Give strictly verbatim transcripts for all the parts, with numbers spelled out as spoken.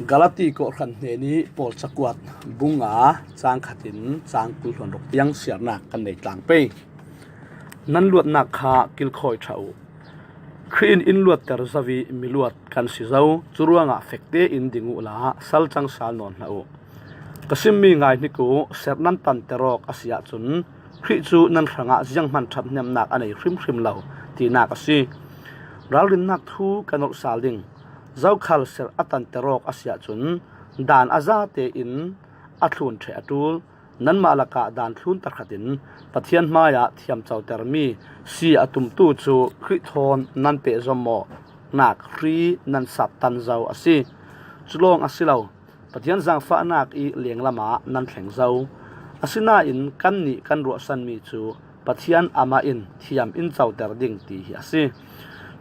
Galati kawhhran hnenih Paul cakuat bung nga, cang khatin cang kul hluan ruk tiang siarnak kan nei tlang pei. Nan luatnak kha kilkhawi ṭha uh. Khrih in in luatter zo ih miluat kan si zo, curuangah fekte in ding uhla salcang sal nawn hlah uh. Ka simmi ngaihnik uh, serh nan tanter awk a si ahcun Khrih cu nan hrangah zianghman ṭhathnemnak a nei hrimhrim lo tinak a si. Ralrinnak thu kan olh sal ding. Zokhal serh a tanter awk a si ahcun dan a zate in a thlun ṭheh a ṭul. Nanmah lakah dan thlun tahratin Pathian hmaiah thiam cotermi si a tumtu cu Khrih thawn nan pehzom awknak hri nan sat tan zo a si. Cu lawng a si lo, Pathian zaangfahnak ih lenglam ah nan thleng zo. Asinain kannih kan ruahsanmi cu Pathian amah in thiam in coter ding ti hi a si.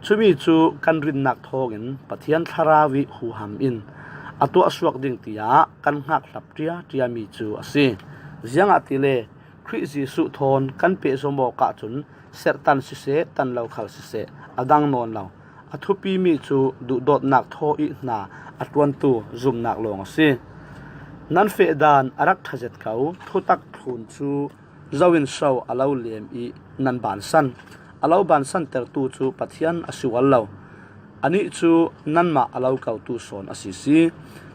Cumi cu kan rinnak thawngin Pathian Thlarau ih huham in a tuahsuak ding tiah kan hngakhlap ṭiaṭiami cu a si. Ziangahtile Khrih Jesuh thawn kan pehzom awk ahcun serhtan siseh, tan lo khal siseh, a dang nawn lo. A thupimi cu duhdawtnak thaw ih hna a ṭuantu zumnak lawng a si. Nan fehdan a rak ṭha zet ko, thutak thlun cu zo in so a lo lem ih nan bansan. A lo bansantertu cu Pathian a si ual lo. Anih cu nanmah a lo kotu sawn a si si.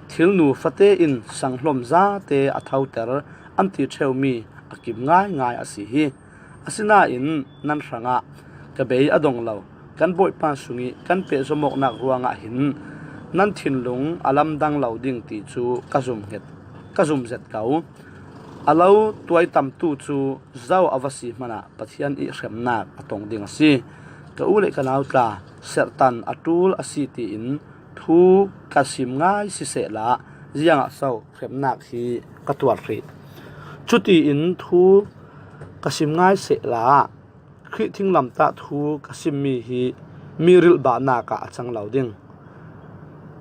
Thilnu fate in sanghlom zate a thoter an ti ṭheumi a kim ngaingai a si hi. Asinain nan hrangah ka bei a dong lo, kan Bawipa sungih kan pehzom awknak ruangah hin nan thinlung a lamdang lo ding ti cu ka zum hnget, ka zum zet ko. A lo tuaitamtu cu zo a va si hmanah Pathian ih hremnak a tong ding a si. Ka u le ka nau tla, serhtan a ṭul a si tiin thu ka sim ngai sisehla, ziangah so hremnak hi ka tuar hrih? Cutiin thu ka sim ngai sehla, Khrih thinglamtah thu ka simmi hi mi rilhbahnak ah a cang lo ding.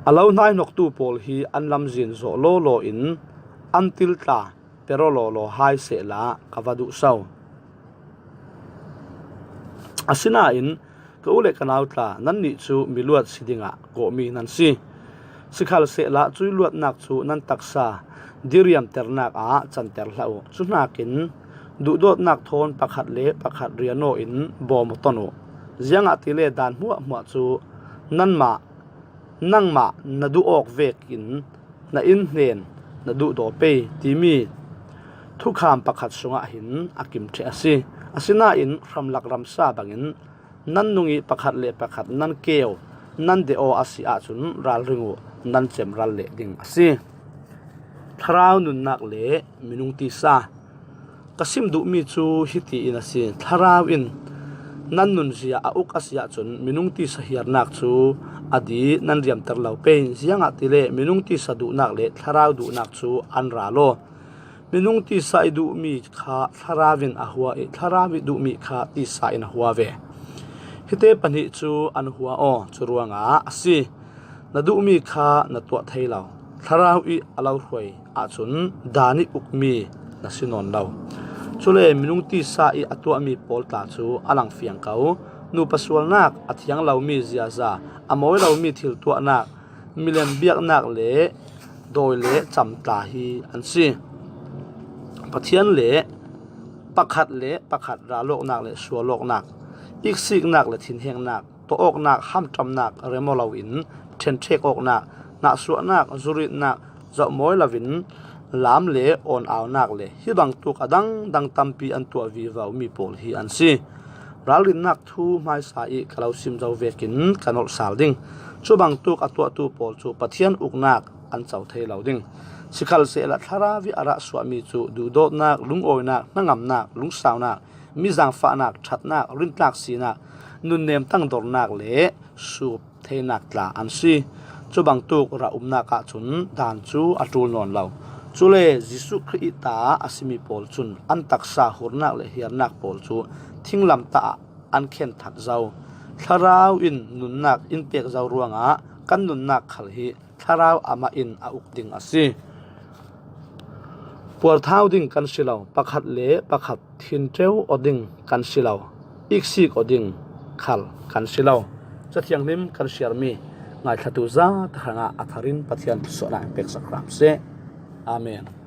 A lo hnaihnoktu pawl hi an lamzin zawh lawlaw in an tiltla peraw lawlaw hai sehla ka va duh so. Asinain ka u le ka nau tla, nannih cu miluat si dingah kawhmi nan si. Sikhalsehla cuih luatnak cu nan taksa diriamternak ah canter hlah uh. Cuhnakin duhdawtnak thawn pakhat le pakhat rian aw in bawm aw ton uh. Ziangahtile dan hmuahhmuah cu nanmah, nangmah na duh awk vekin na inn hnen na duhdaw pei timi thukham pakhat sungah hin a kim ṭheh a si. Asinain hramlak ramsa bangin nan nung ih pakhat le pakhat nan keu, nan deh aw a si ahcun ralring uh, nan cemral leh ding a si. Thlarau nunnak le minung tisa. Ka sim duhmi cu hiti in a si. Thlarau in nan nunzia a uk a si ahcun minung tisa hiarnak cu a dih nan riamter lo pei. Ziangahtile minung tisa duhnak le thlarau duhnak cu an ra law. Minung tisa ih duhmi kha thlarau in a hua ih thlarau ih duhmi kha tisa in a hua ve. Hite pahnih cu an hua aw, cu ruangah a si. Na duhmi kha na tuah thei lo. Thlarau ih a lo hruai ahcun dan ih ukmi na si nawn lo. Cule minung tisa ih a tuahmi pawl tla cu a langfiang ko. Nupa sualnak, a thiang lomi ziaza, a mawi lomi thil tuahnak, milem biaknak le dawi le cam tla hi an si. Pathian le pakhat le pakhat ralawknak le sualawknak, iksiknak le thinhengnak, tawh awknak, hamṭamnak, rem aw loin ṭhenṭhek awknak, nahsuahnak, zuritnak, zohmawi loin lam le awn aunak le hi bangtuk a dangdang tampi an tuah vivo mi pawl hi an si. Ralrinnak thu hmaisa ih ka lo sim zo vekin kan olh sal ding. Cu bangtuk a tuahtu pawl cu Pathian uknak an co thei lo ding. Sikhalsehla thlarau ih a rahsuahmi cu duhdawtnak, lungawinak, hnangamnak, lungsaunak, mi zaangfahnak, ṭhatnak, rintlak sinak, nunnem tangdornak le sup theinak tla an si. Cu bangtuk rah umnak ahcun dan cu a ṭul nawn lo. Cule Jesuh Khrih ih ta a simi pawl cun an taksa hurnak le hiarnak pawl cu thinglamtah ah an khen that zo. Thlarau in nunnak in pek zo ruangah kan nunnak khal hi Thlarau amah in a uk ding a si. Puarthau ding kan si lo, pakhat le pakhat thinṭeu aw ding kan si lo, iksik aw ding khal kan si lo. Cathianghlim kan siarmi ngaithlatu zate hrangah a tharin Pathian thusawhna peksak hram seh. Amen.